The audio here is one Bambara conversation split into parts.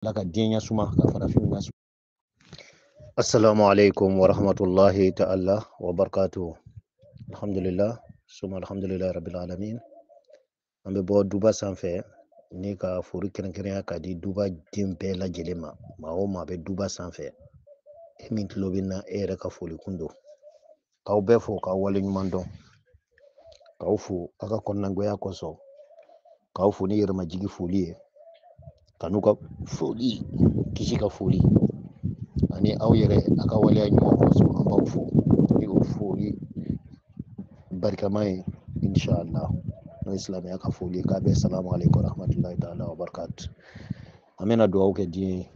Ala ka diɲɛ ɲɛ suma, ka farafinw ɲɛ suma. Assalamu alaikum wa rahmatullahi ta'ala wa barakatuh. Alhamdulillah, suma alhamdulillah rabbil alamin. An bɛ bɔ duba sanfɛ ni ka foli kɛrɛnkɛrɛnya ka di duba den bɛɛ lajɛlen ma. Maa o maa bɛ duba sanfɛ, e min tulo bɛ na, e yɛrɛ ka foli kun don. K'aw bɛɛ fo, k'aw waleɲuman dɔn, k'aw fo aw ka kɔnɔnagoya kosɔn, k'aw fo ni yɛrɛmajigi foli ye, ka n'u ka foli, kisi ka foli ani aw yɛrɛ a ka waleya ɲuman kosɔn, an b'aw fo ni o foli barikama ye inshallah. N'o ye silamɛya ka foli ye, k'a bɛn salamu aleykum rahmatulahi taala wa barakatu. An bɛna dugawu kɛ diɲɛ ye,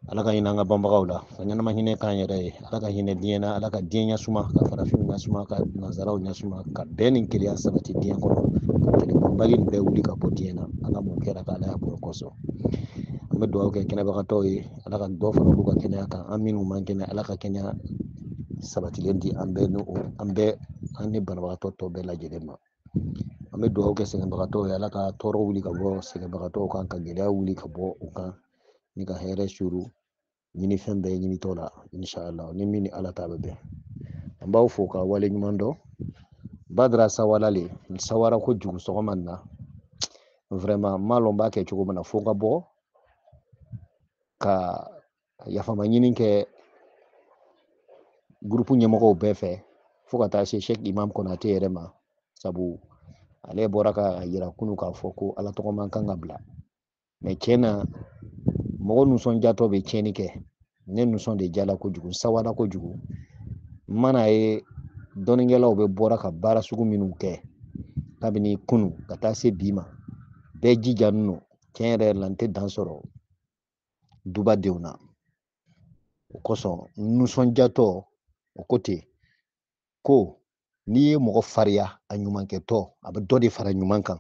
Ala ka hinɛ an ka banbagaw la, ka ɲɛnama hinɛ k'an yɛrɛ ye, Ala ka hinɛ diɲɛ na, Ala ka diɲɛ ɲɛ suma, ka farafinw ɲɛ suma, ka nansaraw ɲɛ suma, ka bɛn ni kelenya sabati diɲɛ kɔnɔ, ka kɛlɛbali nin bɛɛ wuli ka bɔ diɲɛ na. Ala m'o kɛra ka Ala y'a bolo kosɔn. An bɛ dugawu kɛ kɛnɛbagatɔw ye, Ala ka dɔ fara olu ka kɛnɛya kan, an minnu man kɛnɛ, Ala ka kɛnɛya sabatilen di an bɛɛ n'o, an bɛɛ, an ni banabagatɔ tɔ bɛɛ lajɛlen ma. An bɛ dugawu kɛ sɛgɛnbagatɔw ye, Ala ka tɔɔrɔ wuli ka bɔ sɛgɛnbagatɔw kan, ka gɛlɛya wuli ka bɔ u kan, ni ka hɛrɛ suru ɲini fɛn bɛɛ ɲinitɔ la inshallah, ni min ni Ala ta bɛ bɛn. An b'aw fo ka wale ɲuman dɔn. Badara sawala le, n sawara kojugu sɔgɔma nin na, vraiment n m'a lɔn n b'a kɛ cogo min na, fo n ka bɔ ka yafama ɲini kɛ gurupu ɲɛmɔgɔw bɛɛ fɛ, fo ka taa se Sheikh Imam Konate yɛrɛ ma, sabu ale bɔra ka yira kunu k'a fɔ ko Ala tɔgɔ man kan ka bila. Mais tiɲɛ na, mɔgɔ nisɔndiyatɔ bɛ tiɲɛni kɛ. Ne nisɔn de jala kojugu, n sawara kojugu. N mana ye dɔnnikɛlaw bɛ bɔra ka baara sugu minnu kɛ kabini kunu ka taa se bi ma, bɛɛ jija nɔ. Tiɲɛ yɛrɛ la, n tɛ dan sɔrɔ dubadenw na. O kosɔn n nisɔndiyatɔ, o ko ten ko n'i ye mɔgɔ fariya a ɲumankɛtɔ, a bɛ dɔ de fara ɲuman kan.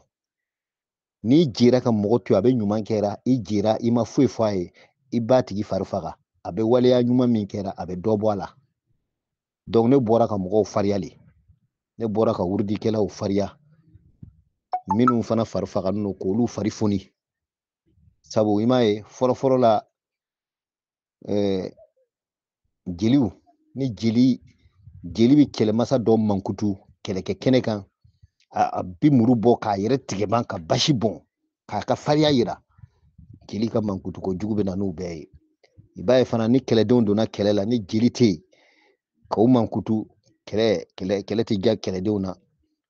N'i jɛra ka mɔgɔ to yen, a bɛ ɲuman kɛra, i jɛra, i ma foyi fɔ a ye, i b'a tigi fari faga, a bɛ waleya ɲuman min kɛra, a bɛ dɔ bɔ a la. Donc ne bɔra ka mɔgɔw fariya le, ne bɔra ka wurudikɛlaw fariya, minnu fana fari fagalen don, k'olu fari foni. Sabu i m'a ye fɔlɔfɔlɔ la, jeliw ni jeli bɛ kɛlɛmasa dɔ mankutu kɛlɛkɛ kɛnɛ kan, a bi muru bɔ k'a yɛrɛ tigɛ ban, ka basi bɔn, k'a ka fariya yira. Jeli ka mankutu kojugu bɛ na n'u bɛɛ ye. I b'a ye fana ni kɛlɛdenw donna kɛlɛ la, ni jeli tɛ yen k'u mankutu, kɛlɛ tɛ diya kɛlɛdenw na.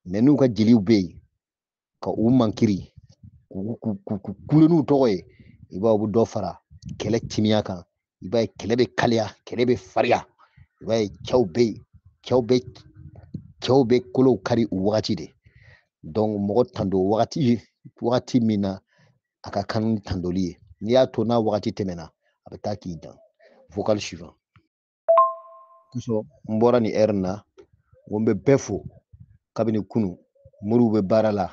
Mais n'u ka jeliw bɛ yen ka u mankiri, k'u kule n'u tɔgɔ ye, i b'a ye u bɛ dɔ fara kɛlɛ timiya kan. I b'a ye kɛlɛ bɛ kaliya, kɛlɛ bɛ fariya. I b'a ye cɛw bɛ yen, cɛw bɛ kolow kari o wagati de. Donc mɔgɔ tando wagati min na a ka kan ni tandoli ye, n'i y'a to n'a wagati tɛmɛna, a bɛ taa k'i dan. Vocal suivant. Kosɔn n bɔra nin heure na, n ko n bɛ bɛɛ fo kabini kunu, moriw bɛ baara la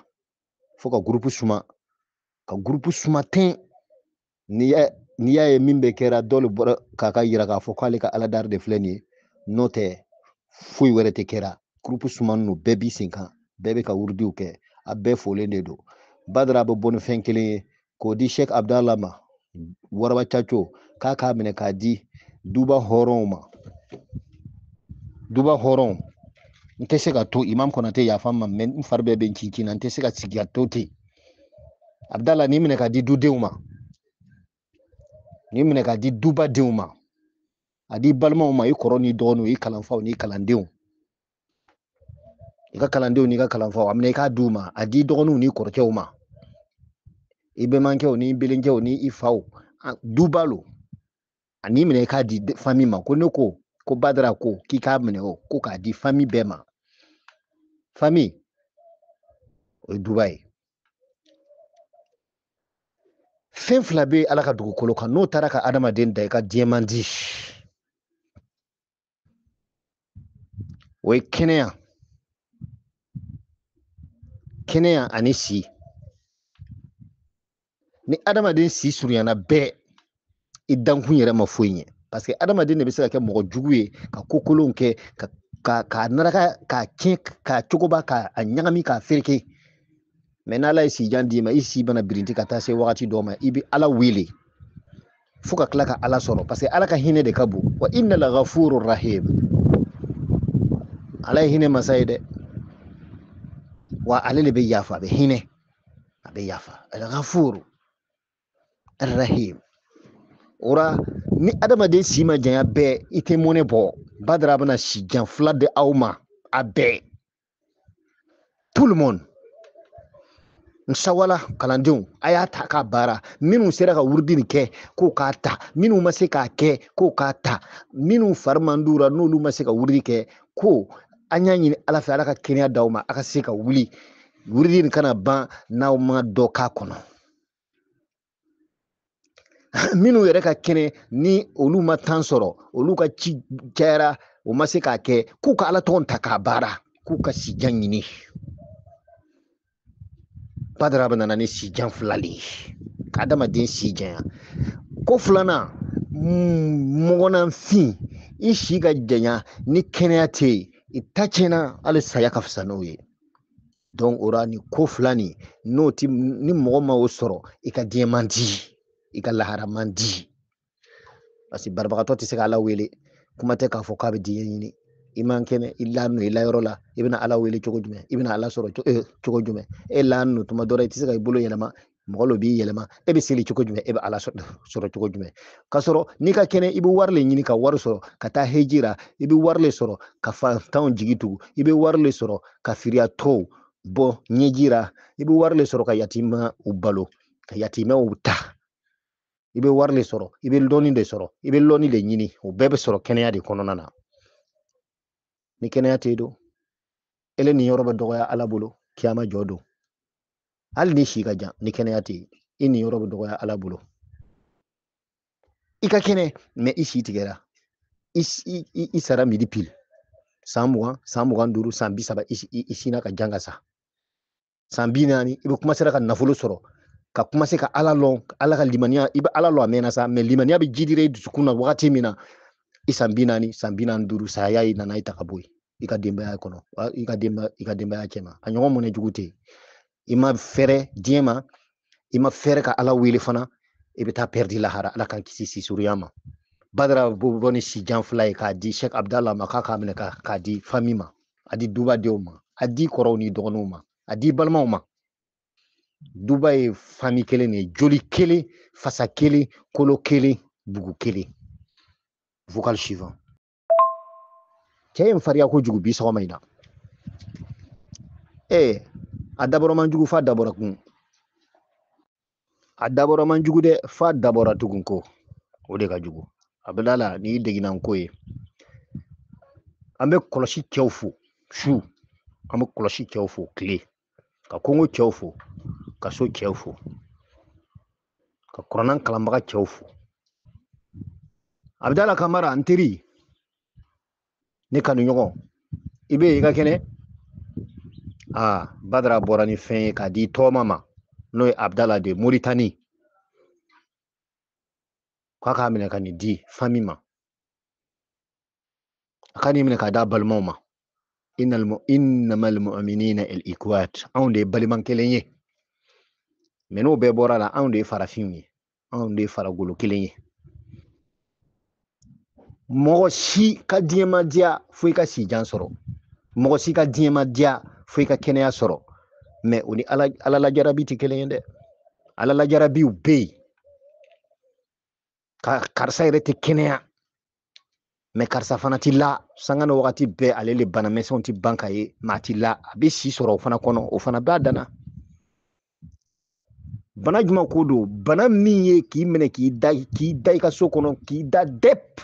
fo ka groupe suma, ka groupe suma ten. N'i y'a ye min bɛ kɛra, dɔ de bɔra k'a ka yira k'a fɔ k'ale ka aladari de filɛ nin ye, n'o tɛ foyi wɛrɛ tɛ kɛra. Groupe suma ninnu bɛɛ b'i sen kan, bɛɛ bɛ ka wurudiw kɛ, a bɛɛ folen de don. Badara bɛ bɔ ni fɛn kelen ye k'o di Sheikh Abdallah ma, Waraba Caco, k'a k'a minɛ k'a di duba hɔrɔnw ma. Duba hɔrɔnw, n tɛ se ka to Imam Konate yafa n ma, mais n fari bɛɛ bɛ n cincin na, n tɛ se ka sigi ka to ten. Abdallah, n'i minɛ k'a di dudenw ma, n'i minɛ k'a di dubadenw ma, a di balimaw ma, i kɔrɔ n'i dɔgɔninw, i kalanfaw n'i kalandenw, i ka kalandenw n'i ka kalanfaw, a minɛ i k'a d'u ma, a di dɔgɔninw n'i kɔrɔkɛw ma, i bɛnbakɛw n'i belenkɛw ni i faw, duba lo. A n'i minɛ i k'a di famille ma, ko ne ko, ko Badara ko k'i k'a minɛ o, ko k'a di famille bɛɛ ma. Famille, o ye duba ye. Fɛn fila bɛ Ala ka dugukolo kan, n'o taara ka adamaden da i ka diɲɛ man di. O ye kɛnɛya, kɛnɛya ani si. Ni adamaden si surunyana bɛɛ, i dankun yɛrɛ ma foyi ɲɛ. Parce que adamaden de bɛ se ka kɛ mɔgɔ jugu ye, ka ko kolonw kɛ, ka naraka, k'a tiɲɛ, k'a cogoba, k'a ɲagami, k'a fereke. Mais n'Ala ye si jan d'i ma, i si bana birinti ka taa se wagati dɔ ma, i bɛ Ala wele. Fo ka tila ka Ala sɔrɔ, parce que Ala ka hinɛ de ka bon. Wa inna la ghafurur rahim, Ala ye hinɛ masa ye dɛ. Wa ale de bɛ yafa, a bɛ hinɛ, a bɛ yafa. Al ghafuru rahim. O ra ni adamaden si ma janya bɛɛ, i tɛ mɔnɛ bɔ. Badara bɛna si jan fila di aw ma, a bɛɛ, tout le monde. N sawala kalandenw, a y'a ta k'a baara. Minnu sera ka wurudi nin kɛ, k'o k'a ta. Minnu ma se k'a kɛ, k'o k'a ta. Minnu fari man d'u la, n'olu ma se ka wurudi kɛ, ko an y'a ɲini Ala fɛ, Ala ka kɛnɛya d'aw ma, a ka se ka wuli. Wurudi nin kana ban n'aw ma dɔ k'a kɔnɔ. Minnu yɛrɛ ka kɛnɛ ni olu ma tan sɔrɔ, olu ka ci cayara, u ma se k'a kɛ, k'u ka Ala tɔgɔ ta k'a baara, k'u ka sijan ɲini. Badara bɛ nana ni sijan fila le ye, ka adamaden si janya. Ko filanan, mɔgɔninfin, i si ka janya ni kɛnɛya tɛ yen, i ta tiɲɛna, hali saya ka fisa n'o ye. Donc o la ni ko fila nin, n'o ti, ni mɔgɔ ma o sɔrɔ, i ka diɲɛ man di, i ka lahara man di. Parce que banabagatɔ tɛ se ka Ala wele, kuma tɛ k'a fɔ k'a bɛ diɲɛ ɲini. I man kɛnɛ, i la nɔ i la yɔrɔ la, i bɛna Ala wele cogo jumɛn? I bɛna Ala sɔrɔ cogo jumɛn? E la nɔ tuma dɔ la, i tɛ se ka i bolo yɛlɛma, mɔgɔ dɔ b'i yɛlɛma. E bɛ seli cogo jumɛn? E bɛ Ala sɔrɔ cogo jumɛn? K'a sɔrɔ n'i ka kɛnɛ, i bɛ wari le ɲini ka wari sɔrɔ ka taa heji la, i bɛ wari le sɔrɔ ka fantanw jigi tugu, i bɛ wari le sɔrɔ ka firiyatɔw bɔ ɲɛji la, i bɛ wari le sɔrɔ ka yatimɛw balo, ka yatimɛw ta. I bɛ wari le sɔrɔ, i bɛ lɔnni de sɔrɔ, i bɛ lɔnni de ɲini. O bɛɛ bɛ sɔrɔ kɛnɛya de kɔnɔna na. Ni kɛnɛya tɛ yen don, ele ni yɔrɔ bɛ dɔgɔya Ala bolo, kiyama jɔ don. Hali ni si ka jan, ni kɛnɛya tɛ yen, i ni yɔrɔ bɛ dɔgɔya Ala bolo. I ka kɛnɛ, mɛ i si tigɛra, i sara midi pile, san 20, san 25, san 30, i sinna ka jan ka sa. San 40, i bɛ kuma sera ka nafolo sɔrɔ, ka kuma se ka Ala lɔn, Ala ka limaniya, i bɛ Ala lɔn a mɛnna sa, mɛ limaniya bɛ jidira i dusukun na wagati min na, i san 40, san 45, saya i nana i ta ka bɔ yen i ka denbaya kɔnɔ, i ka denbaya cɛma. A ɲɔgɔn mɔnɛ jugu tɛ yen. I ma fɛrɛ diɲɛ ma, i ma fɛrɛ ka Ala wele fana, i bɛ taa pɛridi lahara. Ala k'an kisi sisuruya ma. Badara bɔ ni sijan fila ye k'a di Sheikh Abdallah ma, k'a k'a minɛ k'a di fami ma, a di dubadenw ma, a di kɔrɔw ni dɔgɔninw ma, a di balimaw ma. Duba ye fami kelen de ye, joli kelen, fasa kelen, kolo kelen, bugu kelen. Vocal suivant. Cɛ ye n fariya kojugu bi sɔgɔma in na. A dabɔra man jugu f'a dabɔra kun. A dabɔra man jugu dɛ, f'a dabɔra tugun ko. O de ka jugu. A bɛ da la n'i deginna n ko ye. An bɛ kɔlɔsi cɛw fo su, an bɛ kɔlɔsi cɛw fo tile, ka kongo cɛw fo, ka so cɛw fo, ka kuranna kalanbaga cɛw fo. Abdala Kamara, n teri, ne kanuɲɔgɔn, i bɛ yen, i ka kɛnɛ. Badara bɔra ni fɛn ye k'a di tɔgɔma ma, n'o ye Abdala de Moritani, k'a k'a minɛ ka nin di fami ma, a ka nin minɛ k'a d'a balimaw ma. Innamal mu'minina al ikwat, anw de ye balima kelen ye. Mɛ n'o bɛɛ bɔra la, anw de ye farafinw ye, anw de ye faragolo kelen ye. Mɔgɔ si ka diɲɛ ma diya fo i ka si jan sɔrɔ, mɔgɔ si ka diɲɛ ma diya fo i ka kɛnɛya sɔrɔ. Mɛ o ni Ala lajarabi tɛ kelen ye dɛ. Ala lajarabiw bɛ yen, ka karisa yɛrɛ tɛ kɛnɛya, mɛ karisa fana ti la sanga ni wagati bɛɛ, ale le bana misɛnw ti ban ka ye, mɛ a ti la, a bɛ si sɔrɔ o fana kɔnɔ, o fana b'a danna. Bana jumɛn ko don? Bana min ye k'i minɛ k'i da i ka so kɔnɔ, k'i da dep,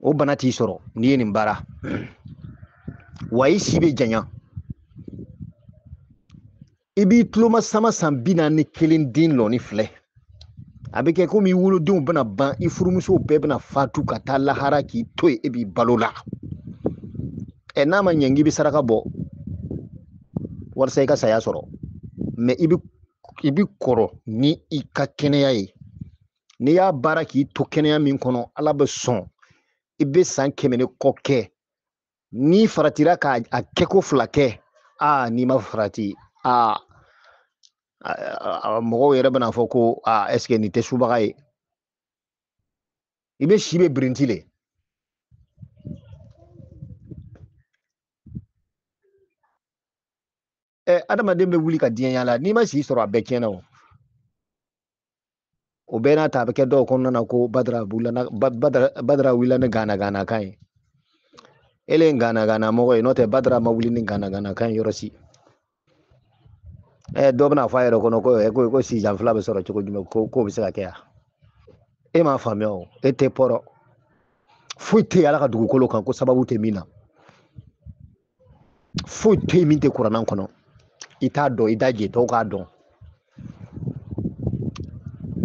o bana t'i sɔrɔ n'i ye nin baara. Wa i si bɛ janya, i b'i tuloma sama san 41 den lɔni filɛ. A bɛ kɛ komi i wolodenw bɛna ban, i furumusow bɛɛ bɛna fatu ka taa lahara k'i to yen, e b'i balo la. N'a ma ɲɛ k'i bɛ saraka bɔ walasa i ka saya sɔrɔ, mɛ i bɛ kɔrɔ ni i ka kɛnɛya ye. N'i y'a baara k'i to kɛnɛya min kɔnɔ, Ala bɛ sɔn, i bɛ san 100 ni kɔ kɛ. N'i faratira k'a kɛko fila kɛ, n'i ma farati, Mɔgɔw yɛrɛ bɛna fɔ ko aa est ce que nin tɛ subaga ye. I bɛ si bɛ birinti le. Adamaden bɛ wuli ka diɲɛ yaala, n'i ma si sɔrɔ a bɛɛ tiɲɛna o. O bɛɛ n'a ta a bɛ kɛ dɔw kɔnɔna na ko Badara wulila na, Badara wulila ni gana gana kan ye. E le ye gana gana mɔgɔ ye, n'o tɛ Badara ma wuli ni gana gana kan ye yɔrɔ si. Dɔ bɛna fɔ a yɛrɛ kɔnɔ ko sijan fila bɛ sɔrɔ cogo jumɛn, ko bɛ se ka kɛ yan. E m'a faamuya o, e tɛ pɔrɔ. Foyi tɛ Ala ka dugukolo kan ko sababu tɛ min na. Foyi tɛ min tɛ kuranna kɔnɔ. I t'a dɔn, i t'a jɛ, tɔw k'a dɔn.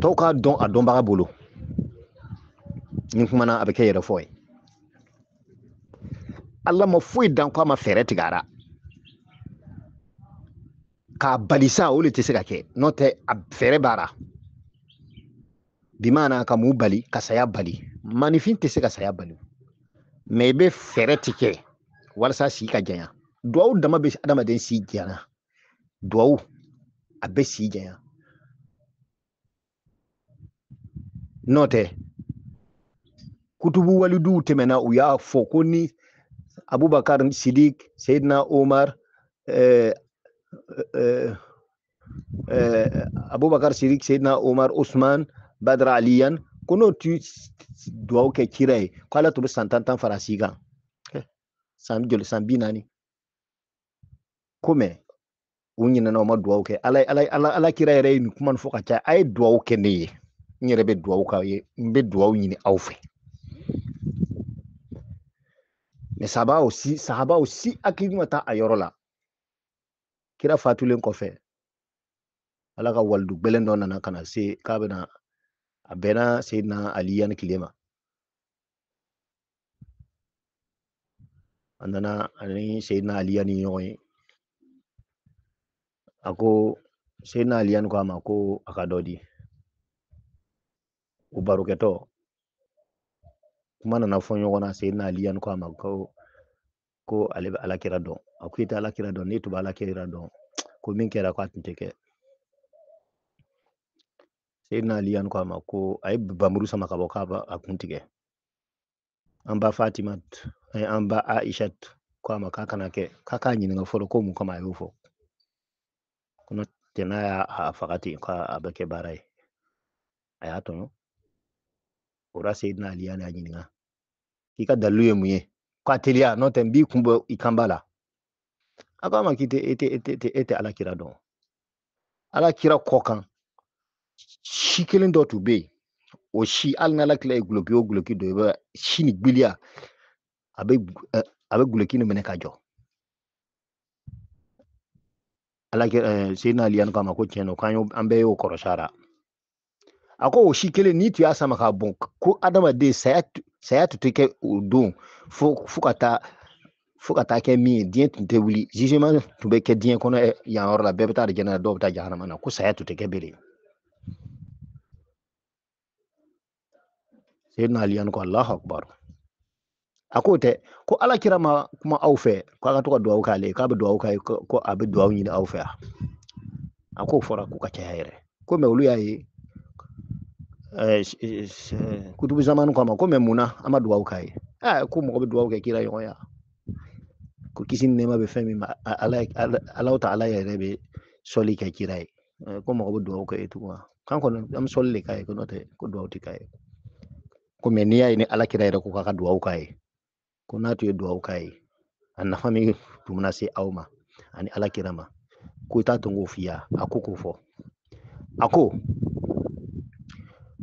Tɔw k'a dɔn a dɔnbaga bolo. Ni kumana a bɛ kɛ yɛrɛ fɔ ye. Ala ma foyi dan ko a ma fɛɛrɛ tigɛ a ra. K'a bali sa, o de tɛ se ka kɛ. N'o tɛ, a fɛɛrɛ b'a ra. Bi maana ka mun bali, ka saya bali. Maninfin tɛ se ka saya bali. Mais i bɛ fɛɛrɛ tigɛ walasa si ka janya. Duwawu dama bɛ adamaden si janya. Duwawu, a bɛ si janya. N'o tɛ, kutubu waliduw tɛmɛna, u y'a fɔ ko ni Abubakar Sidik, Seydina Omar, Abubakar Sidik, Seydina Omar, Usman, Badra Aliyan, ko n'o tu duwawu kɛ kira ye, ko Ala tun bɛ san tan fara si kan. San joli, san 40. Ko mɛ, u ɲinɛna u ma duwawu kɛ. Ala kira yɛrɛ ye nin kuma nin fɔ ka caya. A ye duwawu kɛ ne ye. N yɛrɛ bɛ duwawu k'aw ye. N bɛ duwawu ɲini aw fɛ. Mais sahabaw si hakili ma taa a yɔrɔ la. Kira fatulen kɔfɛ, Ala ka walidu gbɛlɛn dɔ nana ka na se k'a bɛna a bɛnna Seydina Ali yanni tile ma. A nana ani Seydina Ali yanni ɲɔgɔn ye. A ko Seydina Ali yanni ko a ma ko a ka dɔ di. O barokɛtɔ kuma nana fɔ ɲɔgɔn na. Seydina Ali yanni ko a ma ko ale bɛ Ala kira dɔn. A ko i tɛ Ala kira dɔn, n'i tun bɛ Ala kira dɔn, ko min kɛra ko a tun tɛ kɛ. Seydina Ali yanni ko a ma ko a ye bamuru sama ka bɔ k'a b'a kun tigɛ. An ba Fatima, an ba Aisha ko a ma k'a kana kɛ, k'a k'a ɲininka fɔlɔ ko mun kama a y'o fɔ. Ko n'o tɛ n'a y'a faga ten k'a bɛ kɛ baara ye. A y'a tɔɲɔ. O la Seydina Ali y'a ɲininka. K'i ka dalilu ye mun ye? K'a teliya, n'o tɛ n b'i kun bɔ i kanba la. A ko a ma k'i tɛ, e tɛ, e tɛ, e tɛ Ala kira dɔn. Ala kira kɔ kan, si kelen dɔ tun bɛ yen. O si, hali n'Ala kila ye guloki o guloki don, i bɛ si ni gbiliya, a bɛ guloki nin minɛ ka jɔ. Ala kira, Seydina Ali ko a ma ko tiɲɛ don, k'an y'o, an bɛɛ y'o kɔrɔsi a. A ko o si kelen n'i tun y'a sama k'a bɔn, ko adamaden saya tun tɛ kɛ o don fo ka taa kɛ min ye, diɲɛ tun tɛ wuli, jugement tun bɛ kɛ diɲɛ kɔnɔ yan yɔrɔ la, bɛɛ bɛ taa alijana na, dɔw bɛ taa jahanama na, ko saya tun tɛ kɛ bere. Seydina Ali ko Allahu akbar. A k'o tɛ, ko Ala kira ma kuma aw fɛ, k'a ka to ka duwawu k'ale ye, k'a bɛ duwawu k'a ye, ko a bɛ duwawu ɲini aw fɛ yan. A k'o fɔra k'u ka caya yɛrɛ. Ko mɛ olu y'a ye, kutubu zamanu ko a ma ko mɛ mun na an ma duwawu k'a ye? Ko mɔgɔ bɛ duwawu kɛ kira ɲɔgɔn ya. Ko kisi ni nɛɛma bɛ fɛn min ma, Ala ta Ala yɛrɛ bɛ sɔli kɛ kira ye. Ko mɔgɔ bɛ duwawu kɛ e tugun wa? K'an kɔni an bɛ sɔli de k'a ye, ko n'o tɛ ko duwawu tɛ k'a ye. Ko mɛ n'i y'a ye ni Ala kira yɛrɛ ko k'a ka duwawu k'a ye, ko n'a tun ye duwawu k'a ye, a nafa min tun bɛna se aw ma ani Ala kira ma, ko i t'a to n k'o f'i ye, a ko k'o fɔ. A ko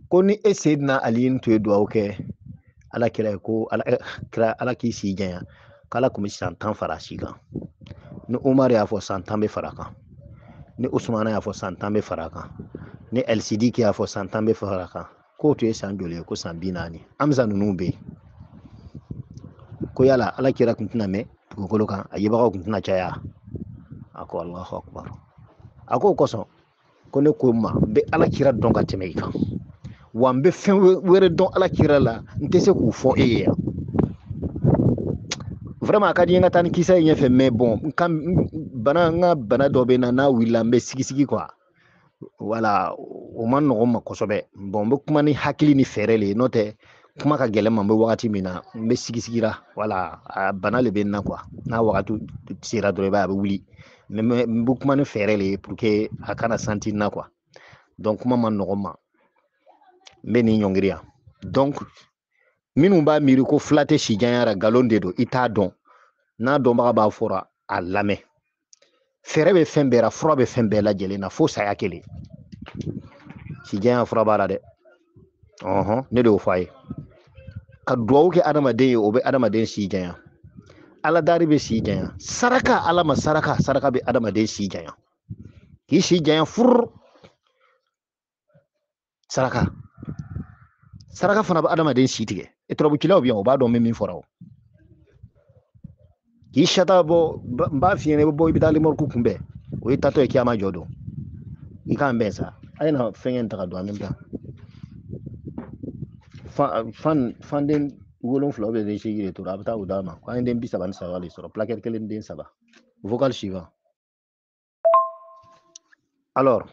ko ni e Seydina Ali tun ye duwawu kɛ Ala kira ye, ko Ala kira, Ala k'i si janya, k'Ala tun bɛ san 10 fara si kan. Ni Umar y'a fɔ san 10 bɛ fara kan, ni Usumana y'a fɔ san 10 bɛ fara kan, ni El Sidiki y'a fɔ san 10 bɛ fara kan, k'o tun ye san joli ye? Ko san 40. Hamza ninnu bɛ yen. Ko yala Ala kira tun tɛna mɛn dugukolo kan, a yebagaw tun tɛna caya. A ko Allahu akbar. A k'o kosɔn ko ne ko ma, n bɛ Ala kira dɔn ka tɛmɛ i kan, wa n bɛ fɛn wɛrɛ dɔn Ala kira la, n tɛ se k'o fɔ e ye yan. Vraiment a ka di n ye n ka taa ni kisa in ɲɛfɛ, mais bon, n ka bana, n ka bana dɔ bɛ n na, n'a wulila n bɛ sigi sigi quoi. Wala o man nɔgɔn ma kosɛbɛ. Bon, n bɛ kuma ni hakili ni fɛɛrɛ le ye, n'o tɛ kuma ka gɛlɛn ma. N bɛ wagati min na, n bɛ sigisigira. Wala a bana le bɛ n na quoi. N'a wagati sera dɔrɔn, i b'a ye a bɛ wuli. Mais n bɛ kuma ni fɛɛrɛ le ye pour que a kana santi n na quoi. Donc kuma man nɔgɔn ma, n bɛ nin ɲɔngiri yan. Donc minnu b'a miiri ko fila tɛ si janya la, nkalon de don, i t'a dɔn. N'a dɔnbaga b'a fɔra, a lamɛn. Fɛɛrɛ bɛ fɛn bɛɛ la, fura bɛ fɛn bɛɛ lajɛlen na, fo saya kelen. Si janya fura b'a la dɛ. Ɔhɔn, ne de y'o fɔ a ye. Ka duwawu kɛ adamaden ye, o bɛ adamaden si janya. Ala dari bɛ si janya. Saraka, ala ma saraka, saraka bɛ adamaden si janya. K'i si janya furu. Saraka. Saraka fana bɛ adamaden si tigɛ. E turabucilaw bɛ yan, o b'a dɔn n bɛ min fɔra o. K'i sata bɔ, n b'a f'i ɲɛna, i bɛ bɔ i bɛ taa limɔriku kunbɛn. O ye tatɔ ye kiyama jɔ don. I k'an bɛn sa. A ye na fɛnkɛ in ta ka don an bɛ taa. Fanden 7 den 8 de tora, a bɛ taa o d'a ma. K'an ye den 33 de sɔrɔ, plaquette kelen den 3. Vocal suivant. Alors,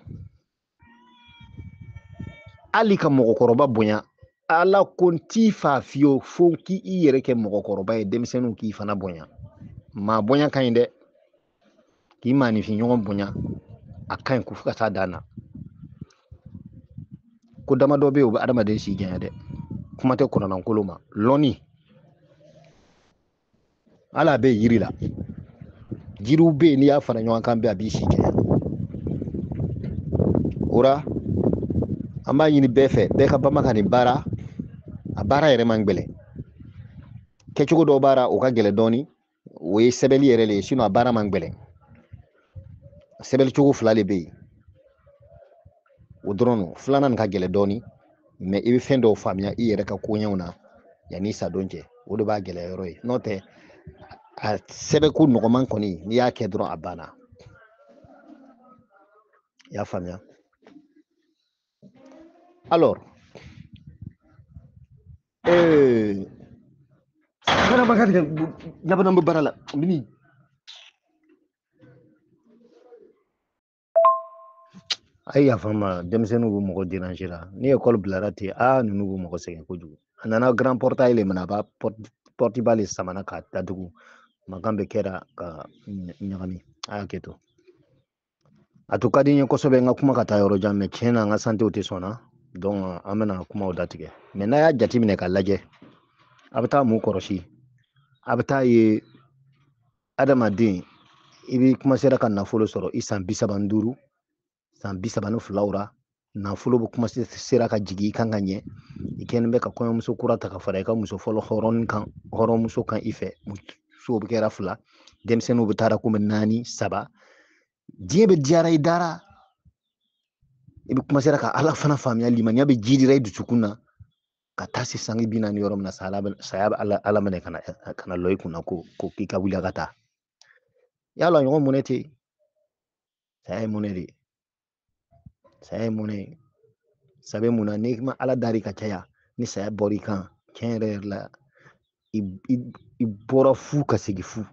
hali ka mɔgɔkɔrɔba bonya, ala ko n t'i fa fiyewu fo k'i yɛrɛ kɛ mɔgɔkɔrɔba ye, denmisɛnninw k'i fana bonya. Maa bonya ka ɲi dɛ, k'i maaninfin ɲɔgɔn bonya a ka ɲi ko fo ka taa dan na. Ko damadɔ bɛ yen, o bɛ adamaden si janya dɛ. Kuma tɛ kɔnɔnankolo ma. Lɔnni, ala bɛ yiri la, jiriw bɛ yen, n'i y'a fara ɲɔgɔn kan bɛɛ a b'i si janya. O la an b'a ɲini bɛɛ fɛ, bɛɛ ka bama ka nin baara. A baara yɛrɛ man gɛlɛn, kɛcogo dɔw b'a la o ka gɛlɛn dɔɔni, o ye sɛbɛnni yɛrɛ le ye, sinon a baara man gɛlɛn. Sɛbɛnni cogo 2 de bɛ yen, o dɔrɔn don. Filanan nin ka gɛlɛn dɔɔni, mais i bɛ fɛn dɔw faamuya i yɛrɛ ka koɲɛw na yanni sa don cɛ, o de b'a gɛlɛya yɔrɔ ye. N'o tɛ a sɛbɛnko nɔgɔman kɔni, n'i y'a kɛ dɔrɔn a banna. I y'a faamuya? Alors, ɲabana bɛ baara la mini. A ye yafa n ma, denmisɛnninw bɛ mɔgɔ déranger la. Ni école bilara ten, ninnu bɛ mɔgɔ sɛgɛn kojugu. A nana grand portail le minɛ, a b'a porte ba le samana k'a datugu. Mankan bɛ kɛra ka ɲagami. A y'a kɛ to. A to ka di n ye kosɛbɛ n ka kuma ka taa yɔrɔ jan, mais tiɲɛ na n ka santé tɛ sɔn na. Donc an bɛna kumaw datigɛ. Mais n'a y'a jateminɛ k'a lajɛ, a bɛ taa mun kɔlɔsi? A bɛ taa ye adamaden, i bɛ commencer ka nafolo sɔrɔ i san 35, san 32 la, nafolo bɛ commencer sera ka jigin i kan ka ɲɛ. I kɛlen bɛ ka kɔɲɔmuso kura ta ka fara i ka muso fɔlɔ hɔrɔn kan, hɔrɔnmuso kan i fɛ. Musow bɛ kɛra 2, denmisɛnninw bɛ taara komi 4, 3. Diɲɛ bɛ diyara i dara. I bɛ commencer ka Ala fana faamuya, limaniya bɛ jidira i dusukun na ka taa se sange 40 yɔrɔ min na, saya bɛ Ala minɛ ka na lɔ i kunna ko k'i ka wuli a ka taa. Yala ɲɔgɔn mɔnɛ tɛ yen. Saya ye mɔnɛ de ye. Saya ye mɔnɛ ye. Sabu mun na, n'i ma Ala dari ka caya, ni saya bɔr'i kan, tiɲɛ yɛrɛ yɛrɛ la, i bɔra fu ka segin fu.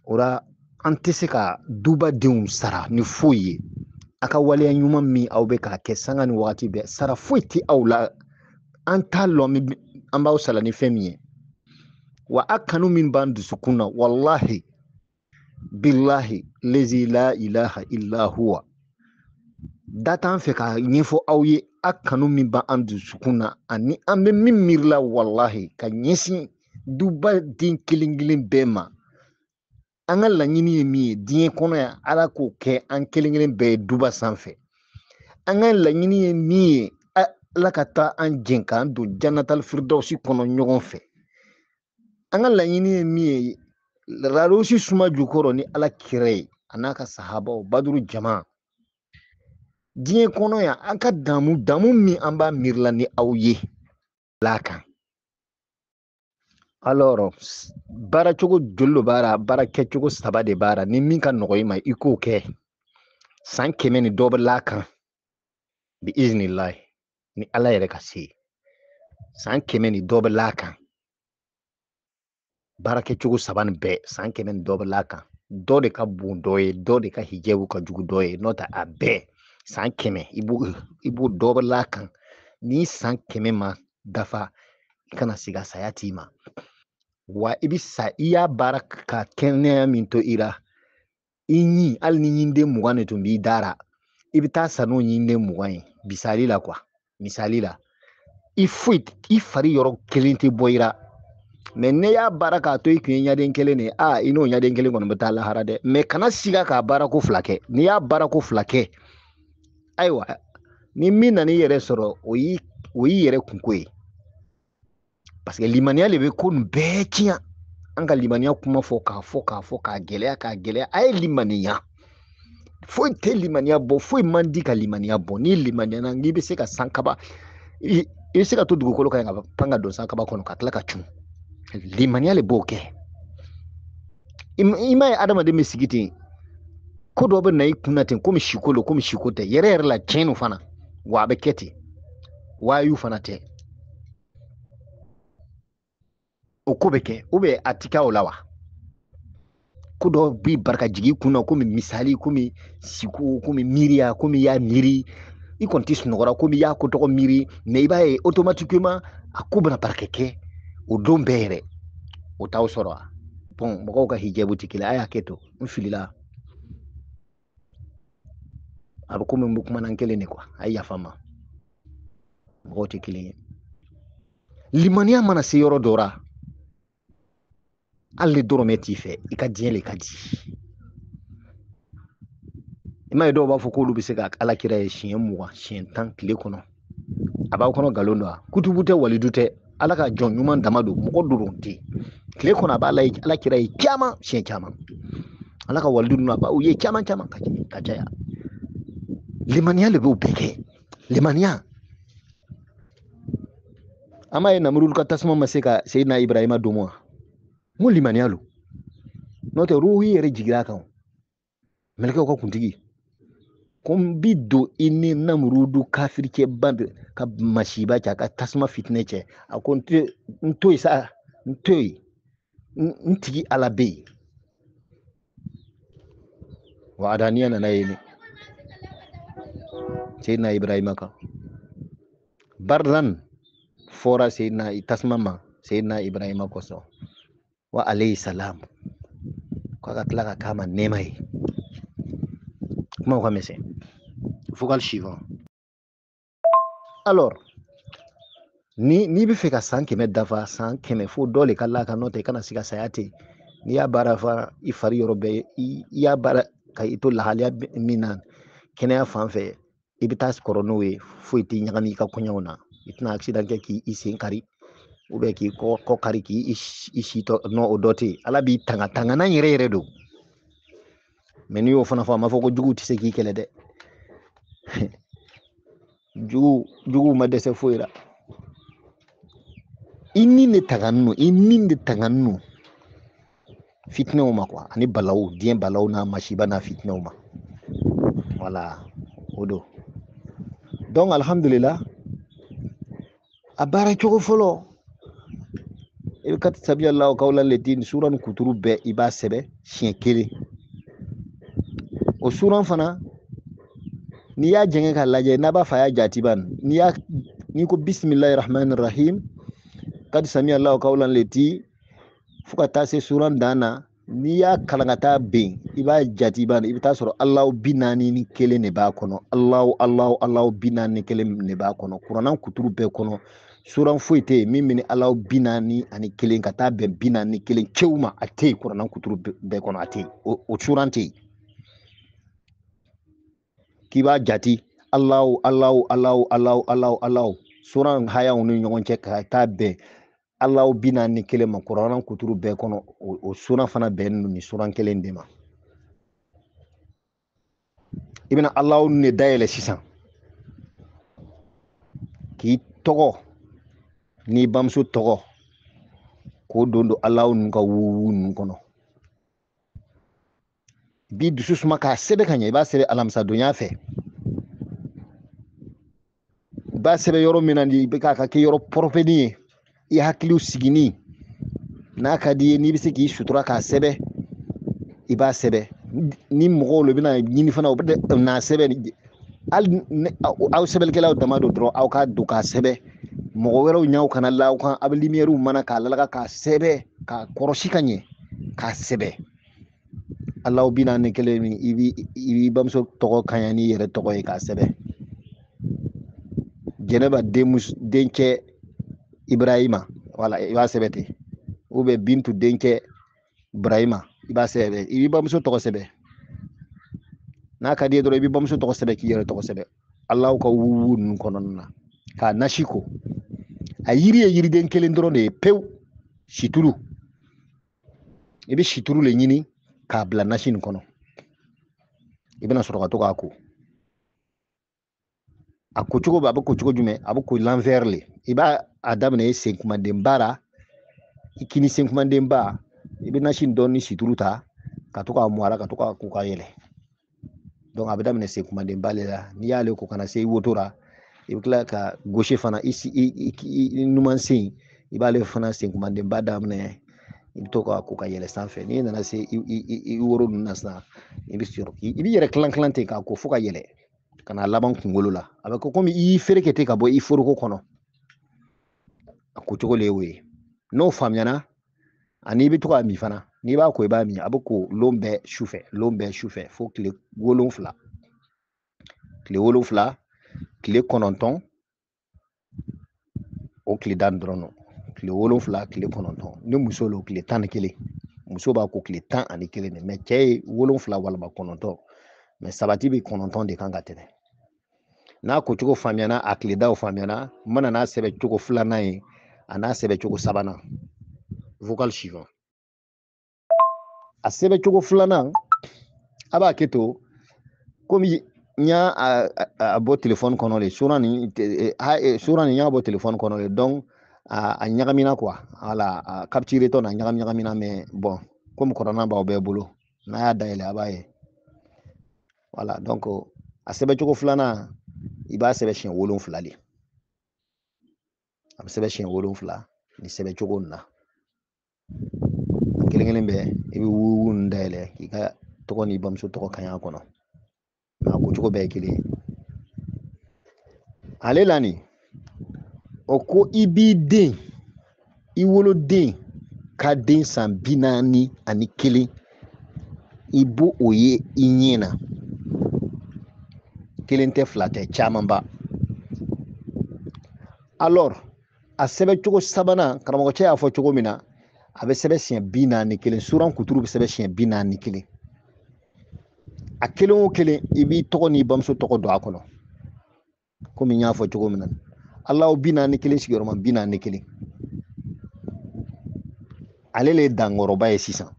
O la an tɛ se ka duba denw sara ni foyi ye. A ka waleya ɲuman min aw bɛ k'a kɛ sanga ni wagati bɛɛ, sara foyi tɛ aw la. An t'a lɔn an b'aw sara ni fɛn min ye. Wa a kanu min b'an dusukun na, walahi bilahi lezi la ilaha illa huwa, da t'an fɛ k'a ɲɛfɔ aw ye. A kanu min b'an dusukun na ani an bɛ min miiri la, walahi ka ɲɛsin duba den kelen kelen bɛɛ ma. An ka laɲini ye min ye diɲɛ kɔnɔ yan, Ala k'o kɛ an kelen kelen bɛɛ ye duba sanfɛ. An ka laɲini ye min ye, Ala ka taa an jɛn k'an don janatal firdausi kɔnɔ ɲɔgɔn fɛ. An ka laɲini ye min ye, rarosi suma jukɔrɔ ni Ala kira ye a n'a ka sahabaw baduru jama. Diɲɛ kɔnɔ yan, an ka damu min an b'a miirila ni aw ye la kan. Alors, baara cogo joli de b'a la? Baara kɛcogo 3 de b'a la. Ni min ka nɔgɔ i ma, i k'o kɛ. San 100 ni dɔ bɛ la kan. Bi iznillahi, ni Ala yɛrɛ ka se. San 100 ni dɔ bɛ la kan. Baara kɛcogo 3 nin bɛɛ, san 100 ni dɔ bɛ la kan. Dɔ de ka bon dɔ ye, dɔ de ka hijabu ka jugu dɔ ye. N'o tɛ a bɛɛ san 100 i b'o dɔ la kan. Ni san 100 ma dafa, i kana siga saya t'i ma. Wa i bɛ sa, i y'a baara ka kɛnɛya min to i la, i ɲin, hali ni ɲinden 20 de tun b'i da la, i bɛ taa sa n'o ɲinden 20 ye. Misali la quoi, misali la, i foyi, i fari yɔrɔ kelen tɛ bɔ i la. Mais ne y'a baara k'a to i kun ye ɲaden kelen de ye, i n'o ɲaden kelen kɔni bɛ taa lahara dɛ. Mais kana siga k'a baara ko fila kɛ. N'i y'a baara ko fila kɛ, ayiwa, ni min nana i yɛrɛ sɔrɔ, o y'i yɛrɛ kunko ye. Parce que limaniya de bɛ ko nin bɛɛ tiɲɛ. An ka limaniya kuma fɔ k'a fɔ k'a fɔ k'a gɛlɛya k'a gɛlɛya. A ye limaniya. Foyi tɛ limaniya bɔ, foyi man di ka limaniya bɔ. N'i limaniyana, n'i bɛ se ka sankaba, i bɛ se ka to dugukolo kan ka pan ka don sankaba kɔnɔ ka tila ka cun. Limaniya de b'o kɛ. I m'a ye adamaden bɛ sigi ten, ko dɔ bɛ na i kun na ten, komi siko don, komi siko tɛ. Yɛrɛ yɛrɛ la tiɲɛ don fana, wa a bɛ kɛ ten, waayu fana tɛ. O ko bɛ kɛ, ou bien a ti kɛ o la wa? Ko dɔ b'i barika jigin i kun na, komi misali, komi siko, komi miiriya, komi i y'a miiri, i kɔni tɛ sunɔgɔra, komi i y'a ko tɔgɔ miiri, mais i b'a ye automatiquement a ko bɛna barika kɛ o don bɛɛ yɛrɛ. O t'aw sɔrɔ wa? Bon, mɔgɔw ka hijabu tɛ kelen. A y'a kɛ to, n filila. A bɛ komi n bɛ kuma na n kelen de quoi. A ye yafa n ma. Mɔgɔw tɛ kelen ye. Limaniya mana se yɔrɔ dɔ la, hali ni dɔrɔmɛ t'i fɛ, i ka diɲɛ le ka di. I m'a ye dɔw b'a fɔ k'olu bɛ se ka ala kira ye siɲɛ 20, siɲɛ 10 tile kɔnɔ. A b'aw kɔnɔ nkalon don wa? Kutubu tɛ, walidu tɛ, ala ka jɔn ɲuman dama don, mɔgɔ dɔrɔn tɛ. Tile kɔnɔ a b'a ala kira ye caman, siɲɛ caman. Ala ka walidu ninnu a b'aw ye caman caman ka caya. Limaniya de b'o bɛɛ kɛ. Limaniya. An b'a ye Namurulu ka tasuma ma se ka Seyidina Ibrahima domo wa? N ko limaniya lo. N'o tɛ ruhi yɛrɛ jiginra a kan. Mɛlɛkɛw ka kuntigi. Ko n bi don i ni Namurudu kafiricɛ ba ka masiba cɛ, a ka tasuma fitinɛ cɛ. A ko n to yen sa, n to yen. N tigi ala bɛ yen. Wa adaniya nana yen ne. Seyidina Ibrahima kan. Barzan fɔra Seyidina tasuma ma, Seyidina Ibrahima kosɔn. Wa alayhi salam. K'a ka tila ka k'a ma nɛɛma ye. Kumaw ka misɛn. Vocal suivant. Alors, n'i bɛ fɛ ka san 100 dafa, san 100 fo dɔ le ka la kan, n'o tɛ i kana se ka saya ten. N'i y'a baara fa i fari yɔrɔ bɛɛ, i y'a baara ka i to lahalaya min na kɛnɛya fan fɛ, i bɛ taa kɔrɔ n'o ye, foyi t'i ɲagami i ka kɔɲɔw na. I tɛna accident kɛ k'i sen kari, ou bien k'i kɔ kari k'i si tɔ, non, o dɔ tɛ yen. Ala b'i tanga, tangana yɛrɛ yɛrɛ don. Mais n'i y'o fana fɔ, a ma fɔ ko juguw tɛ se k'i kɛlɛ dɛ. Juguw ma dɛsɛ foyi la. I ni de tanganin don, i ni de tanganin don fitinɛw ma quoi, ani balawu, diɲɛ balawu n'a masiba n'a fitinɛw ma. Voilà, o don. Donc alhamdulillah, a baara cogo fɔlɔ, i bɛ kati sabiya la kawla le di suran kuturu bɛɛ i b'a sɛbɛn siɲɛ kelen. O suran fana, n'i y'a jɛngɛ k'a lajɛ, n'a b'a fɔ a y'a jati ban, n'i ko bisimilahi rahmani rahim, kati samiya la kawla le di fo ka taa se suran dan na, n'i y'a kalan ka taa ben, i b'a jati ban, i bɛ taa sɔrɔ Alahu 41 de b'a kɔnɔ. Alahu, Alahu, Alahu 41 de b'a kɔnɔ. Kuranna kuturu bɛɛ kɔnɔ, suran foyi tɛ yen min bɛ ni Alahu 41 ka taa bɛn 41 cew ma, a tɛ yen kuranna kuturu bɛɛ kɔnɔ, a tɛ yen. O suran tɛ yen. K'i b'a jati Alahu, Alahu, Alahu, Alahu, Alahu, Alahu, suran hayaw ni ɲɔgɔn cɛ ka taa bɛn Alahu 41 ma kuranna kuturu bɛɛ kɔnɔ, o suran fana bɛnnen don nin suran kelen de ma. I bɛna Alahu ne dayɛlɛ sisan k'i tɔgɔ n'i bamuso tɔgɔ k'o don Alahu ninnu ka wuwu ninnu kɔnɔ. I b'i dusu suma k'a sɛbɛn ka ɲɛ, i b'a sɛbɛn alamisadonya fɛ. I b'a sɛbɛn yɔrɔ min na, i bɛ k'a ka kɛ yɔrɔ pɔrɔpɛni ye, i hakiliw sigini n'a ka di ye, n'i bɛ se k'i sutura k'a sɛbɛn, I b'a sɛbɛn ni mɔgɔw le bɛna ɲini fana, u bɛ n'a sɛbɛn. Hali aw sɛbɛnnikɛlaw dama don dɔrɔn, aw ka don k'a sɛbɛn, mɔgɔ wɛrɛw ɲɛw kana la aw kan. A bɛ limiyɛriw mana k'a lalaga k'a sɛbɛn, k'a kɔrɔsi ka ɲɛ k'a sɛbɛn. Alahu 41 min, i b'i bamuso tɔgɔ kaɲa n'i yɛrɛ tɔgɔ ye k'a sɛbɛn. Jɛnɛba dencɛ Ibrahima, wala i b'a sɛbɛn ten, ou bien Bintu dencɛ Ibrahima, i b'a sɛbɛn. I b'i bamuso tɔgɔ sɛbɛn. N'a ka di ye dɔrɔn, i b'i bamuso tɔgɔ sɛbɛn k'i yɛrɛ tɔgɔ sɛbɛn. Alahu ka wuwu ninnu kɔnɔna na k'a nasi ko. A yiri ye yiriden kelen dɔrɔn de ye pewu, situlu. I bɛ situlu le ɲini k'a bila nasi nin kɔnɔ. I bɛna sɔrɔ ka to k'a ko. A ko cogo bɛ, a bɛ ko cogo jumɛn? A bɛ ko l'envers le. I b'a a daminɛ i sen kumadenba la, i kini sen kumadenba, i bɛ nasi nin dɔɔni situlu ta ka to k'a mɔ a la, ka to k'a ko ka yɛlɛ. Donc a bɛ daminɛ sen kumadenba le la. N'i y'ale ko ka na se i woto la, i bɛ tila ka gauche fana, i numan sen, i b'ale fana sen kumadenba daminɛ, i bɛ to k'a ko ka yɛlɛ sanfɛ. N'i nana se i woro ninnu na sisan, i bɛ sɔrɔ i b'i yɛrɛ kilan kilan ten k'a ko fo ka yɛlɛ ka na laban kunkolo la. A bɛ kɛ komi i y'i fereke ten ka bɔ i foroko kɔnɔ. A ko cogo le y'o ye. N'o faamuyana, ani i bɛ to k'a min fana. N'i b'a ko, i b'a min. A bɛ ko lon bɛɛ su fɛ, lon bɛɛ su fɛ fo tile 7. Tile 7, tile 9, o tile 10 dɔrɔn don. Tile 7, tile 9. Ni muso lo, tile 11. Muso b'a ko tile 11 de. Mais cɛ ye 7 walima 9. Mais sabati bɛ 9 de kan ka tɛmɛ. N'a ko cogo faamuyana, a tile daw faamuyana, n mana n'a sɛbɛn cogo filanan ye, a n'a sɛbɛn cogo sabanan. Vocal suivant. A sɛbɛn cogo filanan, a b'a kɛ to, komi n y'a a bɔ telefɔni kɔnɔ de, suran nin, suran nin y'a bɔ telefɔni kɔnɔ de, donc a ɲagamina quoi. Wala a capturé tɔ na ɲagami ɲagamina, mais bon, komi kɔrɔna b'aw bɛɛ bolo, n'a y'a dayɛlɛ a b'a ye. Voilà, donc a sɛbɛn cogo filanan, i b'a sɛbɛn siɲɛ 7 de. A bɛ sɛbɛn siɲɛ 7 nin sɛbɛn cogo nin na. A kelen kelen bɛɛ, i bɛ wuwu ninnu dayɛlɛ k'i ka tɔgɔ n'i bamuso tɔgɔ kaɲa kɔnɔ. Mɛ a ko cogo bɛɛ ye kelen ye. Ale la nin, o ko i b'i den, i woloden ka den san 41, i b'o o ye i ɲɛ na. Kelen tɛ, fila tɛ, caman ba. Alors, a sɛbɛn cogo sabanan, karamɔgɔcɛ y'a fɔ cogo min na, a bɛ sɛbɛn siɲɛ 41. Suran kuturu bɛ sɛbɛn siɲɛ 41. A kelen o kelen, i b'i tɔgɔ n'i bamuso tɔgɔ don a kɔnɔ. Komi n y'a fɔ cogo min na, Alahu 41 sigiyɔrɔma 41. Ale le ye dankɔrɔba ye sisan.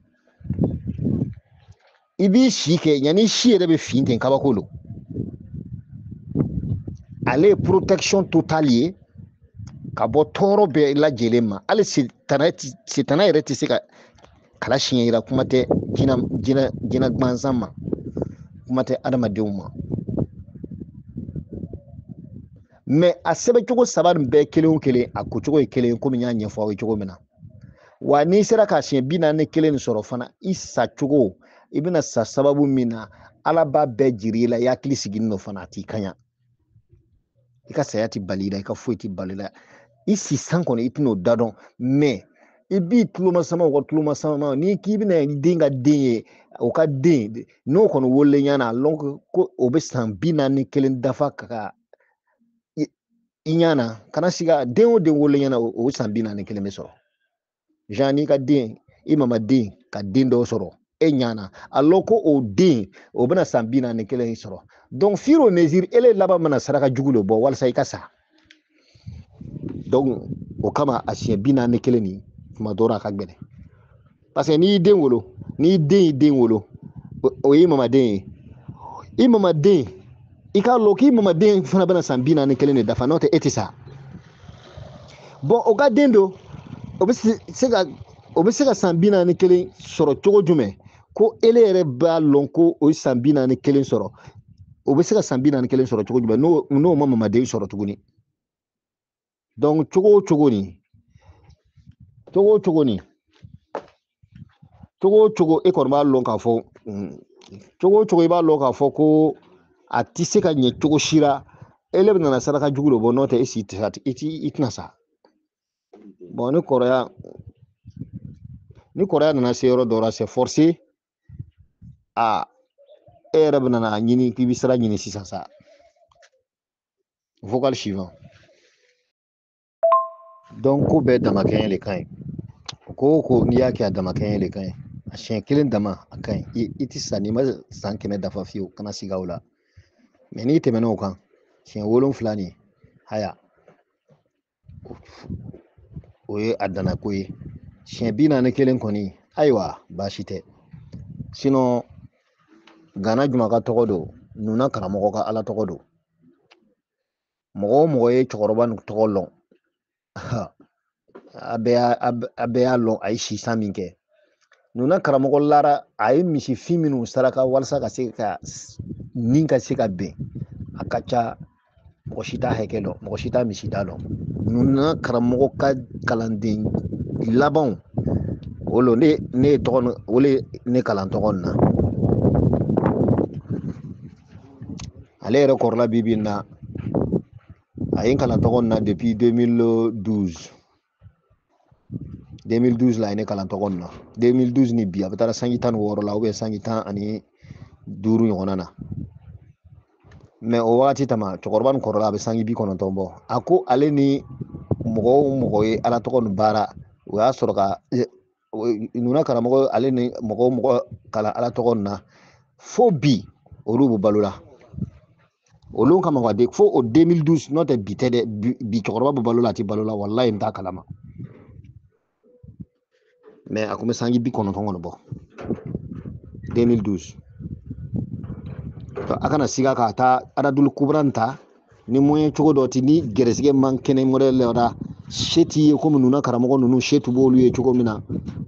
I b'i si kɛ, yanni si yɛrɛ bɛ fin ten, kabako don. Ale ye protection totale ye ka bɔ tɔɔrɔ bɛɛ lajɛlen ma. Hali setana yɛrɛ tɛ se ka kala siɲɛ yira, kuma tɛ jinɛ gansan ma, kuma tɛ adamadenw ma. Mais a sɛbɛn cogo saba nin bɛɛ kelen o kelen, a ko cogo ye kelen ye, komi n y'a ɲɛfɔ aw ye cogo min na. Wa n'i sera ka siɲɛ 41 nin sɔrɔ fana, i sa cogo, i bɛna sa sababu min na, Ala b'a bɛɛ jira i la, i hakili sigilen don fana, a t'i kaɲa. I ka saya ti bali i la, i ka foyi ti bali i la. I si san kɔni, i tɛn'o da dɔn, mais i b'i tulomasama, u ka tulomasama, n'i k'i bɛna i den ka den ye, o ka den, n'o kɔni wololen ɲana, a lɔn ko o bɛ san 41 dafa ka i ɲana, kana siga, den o den wololen ɲana, o san 41 bɛ sɔrɔ. Jean, n'i ka den, i mama den ka den dɔw sɔrɔ, e ɲana, a lɔn ko o den, o bɛna san 41 sɔrɔ. Donc, fur et à mesure, ele laban bɛna saraka jugu de bɔ walasa i ka sa. Donc, o kama a siɲɛ 41 nin, tuma dɔw la a ka gɛlɛn. Parce que n'i y'i den wolo, n'i den y'i den wolo, o y'i mamaden ye. I mamaden, i k'a lɔn k'i mamaden fana bɛna san 41 de dafa, n'o tɛ e tɛ sa. Bon, o ka den don, o bɛ se ka san 41 sɔrɔ cogo jumɛn? Ko ele yɛrɛ b'a lɔn ko o ye san 41 sɔrɔ. O bɛ se ka san 41 sɔrɔ cogo jumɛn? N'o ma mamaden sɔrɔ tuguni. Donc, cogo o cogo nin, cogo o cogo nin, Cogo o cogo e kɔni b'a lɔn k'a fɔ, cogo o cogo i b'a lɔn k'a fɔ ko a tɛ se ka ɲɛ cogo si la. Ele bɛ nana saraka jugu de bɔ, n'o tɛ e si tɛ sa, i tɛna sa. Bon, ni kɔrɔya nana se yɔrɔ dɔ la, c'est forcé. A e yɛrɛ bɛ nana ɲini k'i bɛ sira ɲini sisan sa. Vocal suivant. Donc ko bɛɛ damakɛɲɛ de ka ɲi. Ko o ko n'i y'a kɛ, a damakɛɲɛ de ka ɲi. A siɲɛ kelen dama a ka ɲi. I tɛ sa n'i ma san 100 dafa fiyewu, kana siga o la. Mais n'i tɛmɛna o kan siɲɛ 7 nin, haya, o ye a danna ko ye. Siɲɛ 41 kɔni, ayiwa, baasi tɛ. Sinon Gana Juma ka tɔgɔ don, Nuna karamɔgɔ ka Ala tɔgɔ don. Mɔgɔ o mɔgɔ ye cɛkɔrɔba nin tɔgɔ lɔn, a bɛɛ y'a lɔn a ye si san min kɛ. Nuna karamɔgɔ lara, a ye misifin minnu saraka walasa ka se ka nin ka se ka bɛn, a ka ca, mɔgɔ si t'a hakɛ dɔn, mɔgɔ si t'a misi da dɔn. Nuna karamɔgɔ ka kalanden labanw, o lo ne ye tɔgɔ, o le ne kalan tɔgɔ nin na. Ale yɛrɛ kɔrɔla bi bi in na, a ye n kalan tɔgɔ nin na depuis 2012. 2012 la a ye ne kalan tɔgɔ nin na. 2012 ni bi a bɛ taara sanji 16 la, ou bien sanji 15 ɲɔgɔnna na. Mais o wagati tama cɛkɔrɔba nin kɔrɔla, a bɛ sanji 90 bɔ. A ko ale ni mɔgɔ o mɔgɔ ye Ala tɔgɔ nin baara, o y'a sɔrɔ ka Nuna karamɔgɔ, ale ni mɔgɔ o mɔgɔ kalan Ala tɔgɔ nin na fo bi, olu bɛ balo la. Olu kama ka de fo o 2012, n'o tɛ bi tɛ dɛ. Bi cɛkɔrɔba bɛ balo la, a tɛ balo la, walayi n t'a kalama. Mais a kun bɛ sanji 90 kɔni bɔ 2012. A kana siga ka taa Aradulu Kubra ta ni moyen cogo dɔ ti, ni gɛrɛsɛgɛ man kɛnɛ modèle la, se t'i ye komi Nuna karamɔgɔ ninnu se tun b'olu ye cogo min na.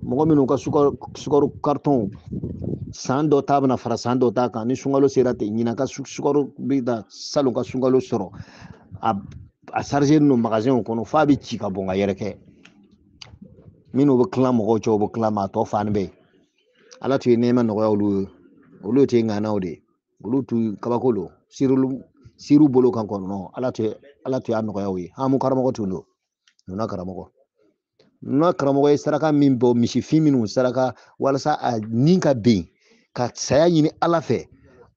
Mɔgɔ minnu ka sukaro carton san dɔ ta bɛna fara san dɔ ta kan, ni sunkalo sera ten, ɲinan ka sukaro bɛ da salon ka sunkalo sɔrɔ, a chargé ninnu magasin kɔnɔ f'a bɛ ci ka bɔn ka yɛrɛkɛ. Minnu bɛ tila mɔgɔw cɛ, u bɛ tila, maa tɔ fan bɛɛ. Ala tun ye nɛɛma nɔgɔya olu ye, olu tɛ ŋanaw de ye, olu tun kabako don siriw bolo kan kɔnɔ. Ala tun y'a nɔgɔya u ye. Hamu karamɔgɔ tun don, Nuna karamɔgɔ. Nuna karamɔgɔ ye saraka min bɔ, misifin minnu saraka walasa a ni ka ben, ka saya ɲini Ala fɛ.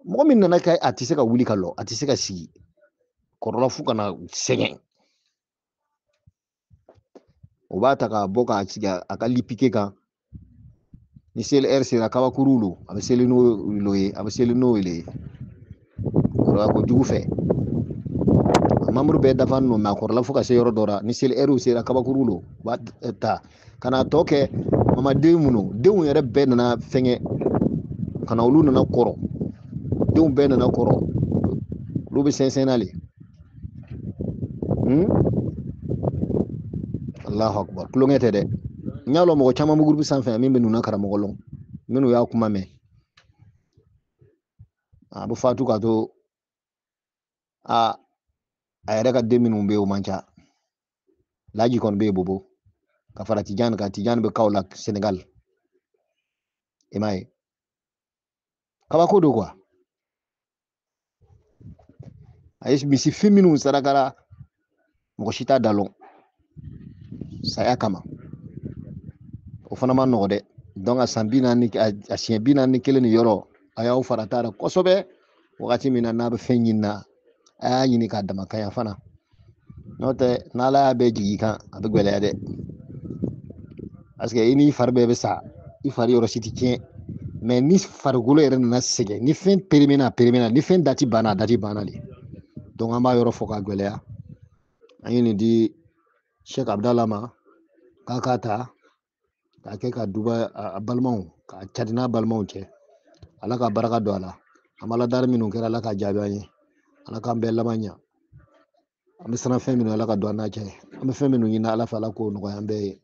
Mɔgɔ min nana kɛ, a tɛ se ka wuli ka lɔ, a tɛ se ka sigi, kɔrɔla fo ka na sɛgɛn. O b'a ta k'a bɔ k'a sigi a ka lipike kan. Ni seli ɛri sera, kabakuru lo, a bɛ seli n'o lo ye, a bɛ seli n'o le ye. Kɔrɔya kojugu fɛ, a mamuru bɛɛ dafa nɔ, mais a kɔrɔla fo ka se yɔrɔ dɔ la, ni seli ɛriw sera, kabakuru lo, u b'a ta ka na tɔ kɛ mamaden minnu, denw yɛrɛ bɛɛ nana fɛngɛ ka na, olu nana kɔrɔ, denw bɛɛ nana kɔrɔ, olu bɛ sɛnsɛn na le. Allahu akbar, tulonkɛ tɛ dɛ. N y'a lɔn mɔgɔ caman bɛ groupe sanfɛ min bɛ Nuna karamɔgɔ lɔn, minnu y'a kuma mɛn. A bɛ fatu ka to a yɛrɛ ka den minnu bɛ yen, o man ca. Laji kɔni bɛ yen, Bobo ka fara Tijani kan, Tijani bɛ Kaolack Senegal. I m'a ye, kabako don quoi. A ye misifin minnu sarakara, mɔgɔ si t'a da lɔn saya kama. O fana ma nɔgɔ dɛ. Donc a san 40, a siɲɛ 41 nin yɔrɔ, a y'aw fara t'a la kosɛbɛ. Wagati min na n'a bɛ fɛn ɲini na, a y'a ɲini k'a dama kaɲa fana. N'o tɛ, n'Ala y'a bɛɛ jigin i kan, a bɛ gɛlɛya dɛ. Parce que i n'i fari bɛɛ bɛ sa, i fari yɔrɔ si tɛ tiɲɛ. Mais ni farikolo yɛrɛ nana sɛgɛn, ni fɛn périmé a périmé, ni fɛn dati banna, a dati banna de. Donc an b'a yɔrɔ fɔ k'a gɛlɛya. An ye nin di Sheikh Abdallah ma k'a k'a ta k'a kɛ ka duba a balimaw, k'a cari n'a balimaw cɛ. Ala ka baraka don a la. An b'a ladari minnu kɛra, Ala ka jaabi an ye. Ala k'an bɛɛ laban ɲa. An bɛ siran fɛn minnu, Ala ka don an n'a cɛ. An bɛ fɛn minnu ɲini Ala fɛ, Ala k'o nɔgɔya an bɛɛ ye.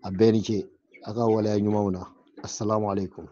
A bɛɛ ni ce a ka waleya ɲumanw na. Assalamu alaikum.